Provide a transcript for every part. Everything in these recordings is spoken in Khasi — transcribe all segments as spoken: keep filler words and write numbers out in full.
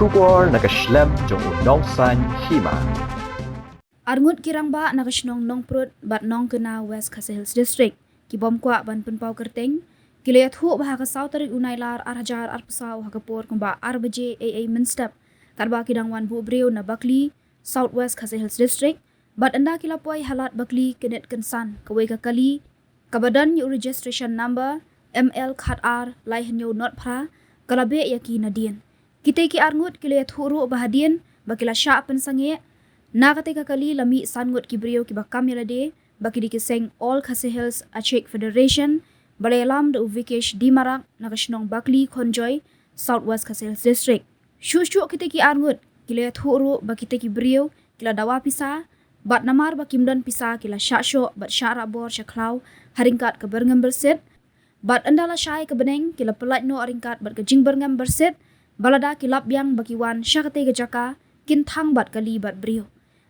Khubor na ka shlem jong u Nongsaiñ Hima. Arngut ki rangbah na ka shnong Nongprut bad Nongkena, West Khasi Hills District, ki bym kwah ban pynpaw kyrteng, ki la ïathuh ba ha ka saw tarik u Nailar ar hajar arphew saw ha ka por kumba ar baje ei ei mynstep, katba ki dang wan buh briew na Bakli, South West Khasi Hills District, bad ynda ki la poi ha lad Bakli Kynit Kynsan, kawei ka kali kaba don ïa u registration number M L khat ar lai hynñiew not phra ka la beh ïa ki nadien. Kitei ki arngut ki la ïathuh ruh ba hadien ba ki la shah pynsangeh na katei ka kali la mih san ngut ki briew kiba kam ïa lade, ba ki dei ki seng All Khasi Hills Achik Federation, ba la ïalam da u Vikesh D Marak na ka shnong Bakli Khonjoi, South West Khasi Hills District. Shuh shuh kitei ki arngut ki la ïathuh ruh ba kitei ki briew ki la dawa pisa, bad namar ba kim don pisa ki la shah shoh bad shah rah bor sha khlaw ha ryngkat ka byrngem byrsit, bad ynda la shai ka bneng ki la pyllait noh ryngkat bad ka jingbyrngem byrsit, ba lada ki lap biang ba ki wan sha katei ka jaka kin thang bad kali bad briew.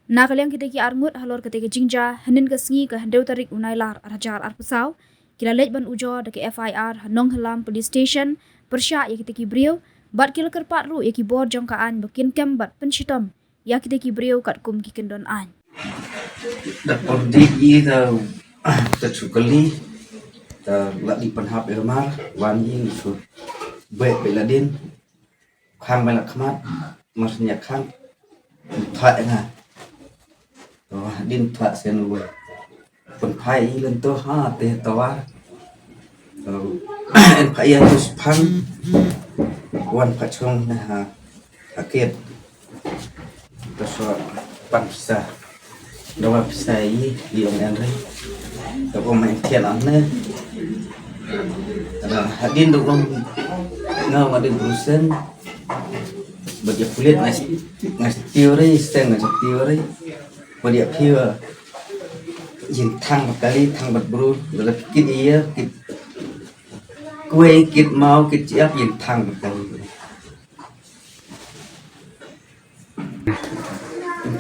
Na ka liang kitei ki arngut halor katei ka jingjia, hynnin ka sngi ka hynriew tarik u Nailar ar hajar arphew saw, ki la leit ban ujor da ka F I R ha Nonghylam Police Station pyrshah ïa kitei ki briew, bad ki la kyrpad ruh ïa ki bor jong ka aiñ ba kin kem bad pynshitom ïa kitei ki briew katkum ki kyndon aiñ. Da por dih i ta, ta chukali, ta la dih pynhap irmar, wan i ngi shu beh beh la din, khang beh la khmat, mar snya khang, thah nga. To, din thah sen wei. Pynphai i lynto ha te tawar. To, en pha ïa tu span. Wan pha chung na ha. Akit. To so pan pisa. Dawa pisa i di ong en ri. To ko ma en thian an ne. Ada hadin do ong. Nga ma din brusen. Bad ïa pulit ngai ngai theory, steng ngai theory. Bad ïa phi ïa thang bad kali, thang bad bru, lada kit ïa kit kwei, kit mau, kit jiap, ïa thang bad kali.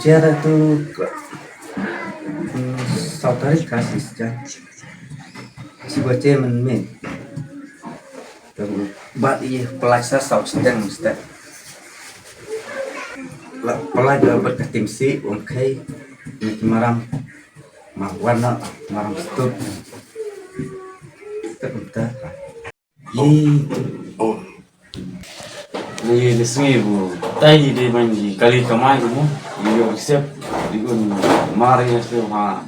Ïa da tu ka, hmm, saw tarik ka sis jan. Si bache men men. Bad i pelajar saw steng step. La pelajar bad ka tim si, ong kai, ni ki maram, ma warna, maram stut. Step enta. Ye, oh. Ni, ni sngi bu, tai di ban di kali kamai bu mo. Yo sep, di un mari ya se ha.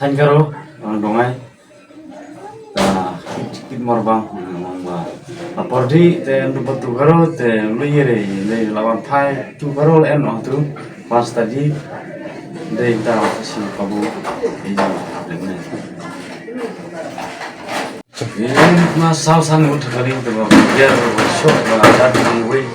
Than karo, orang dongai. Ta kit, kit mor bang, mong ba. Apor di te ndu patu karo te lu yere, le lawan phai tu karo en oh tu. Pas tadi de ta si pabu. Ini apa ni? Ini ma saw san ngut kali te ba biar shok ba dat nang wei.